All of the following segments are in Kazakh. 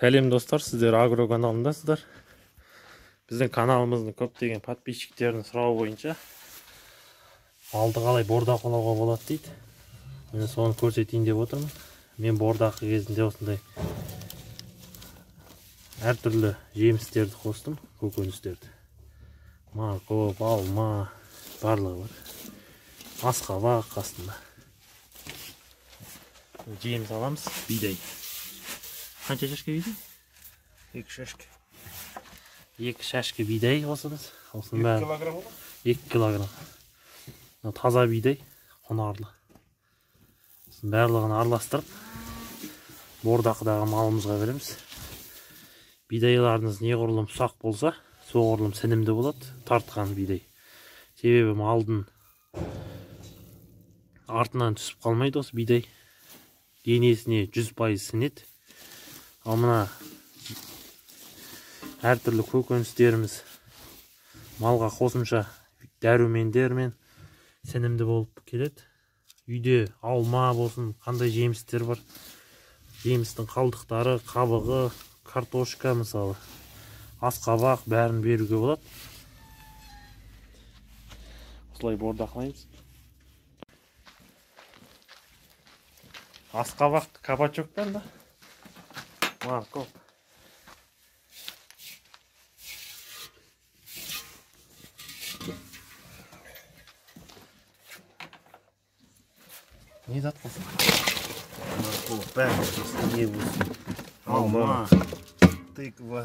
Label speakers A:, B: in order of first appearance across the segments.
A: Сәлем достар, сіздер Агро каналындасыздар. Біздің каналымыздың көптеген подписчиктерінің сұрауы бойынша малды қалай бордақылауға болады дейді. Мен соны көрсетейін деп отырмын. Мен бордақы кезінде осындай әртүрлі жемістерді қостым, көкөністерді. Морковь, алма, барлығы бар. Асқабақ астында. Жеміс аламыз, бидай. Қанша шашка бидай?
B: 2 шашка.
A: 2 шашка бидай қосамыз. Осының бәрі
B: 2 килограмм ғой?
A: 2 килограмм. Мынау таза бидай, құнарлы. Осының барлығын араластырып, бордақыдағы малымызға береміз. Бидайларыңыз неғұрлым ұсақ болса, соғұрлым сінімді болады, тартқан бидай. Себебі малдың артынан түсіп қалмайды осы бидай. Денесіне 100% сінеді. Ал мына әртүрлі көкөністеріміз малға қосымша дәрумендермен сінімді болып келеді. Үйде алма болсын, қандай жемістер бар. Жемістің қалдықтары, қабығы, картошка мысалы, асқабақ бәрін беруге болады. Осылай бордақылаймыз. Асқабақ кабачокпен да. Морковь. Не зат қылсын?
B: Морковь, бәрі
A: не болсын?
B: Алма, тыква.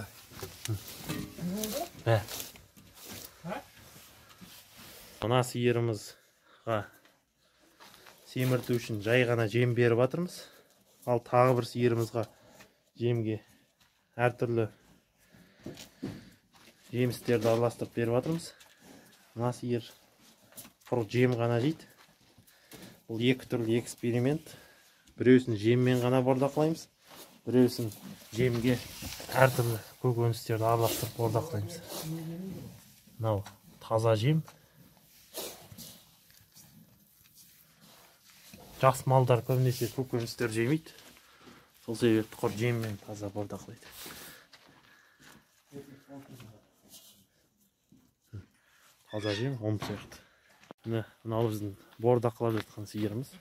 A: Бәрі. Мына сиырымызға семірту үшін жай ғана жем беріп жатырмыз. Ал тағы бір сиырымызға жемге әртүрлі жемістерді араластырып беріп жатырмыз. Мына сиыр құр жем ғана жейді. Бұл екі түрлі эксперимент. Біреусін жеммен ғана бордақылаймыз, біреусін жемге әртүрлі көкөністерді араластырып бордақылаймыз. Мынау таза жем. Жас малдар көбінесе көкөністер жемейді. Сол себепті құр жеммен таза бордақылайды. Таза жем, ұн сияқты. Міне, мынау біздің бордақылап жатқан сиырымыз.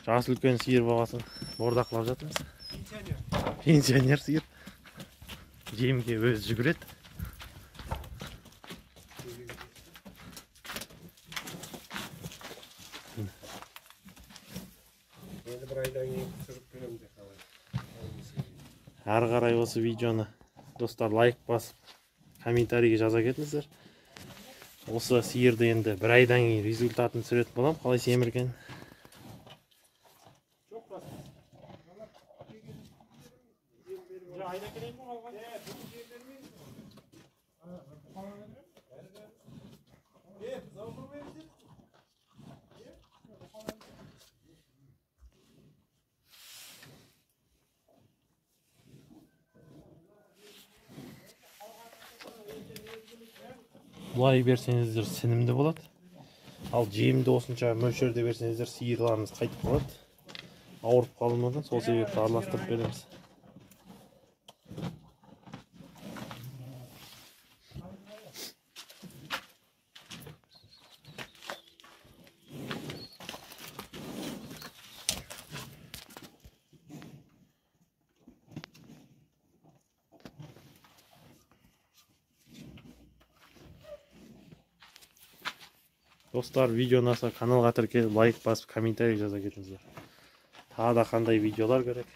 A: Жасы үлкен сиыр болғасын бордақылап жатырмыз. Пенсионер сиыр. Жемге өзі жүгіреді.
B: Енді бір айдан кейін түсіріп көремін де қалай.
A: Әрі қарай осы видеоны достар лайк басып, комментарийге жаза кетіңіздер. Осы сиырды енді бір айдан кейін результатын түсіретін боламын, қалай семірген. Бұлай берсеңіздер сінімді болады. Ал жемді осынша мөлшерде берсеңіздер сиырларыңыз қайтып қалады, ауырып қалуы мүмкін. Сол себепті араластырып береміз. Достар, видео ұнаса каналға тіркеліп, лайк басып, комментарий жаза кетіңіздер. Тағы да қандай видеолар керек?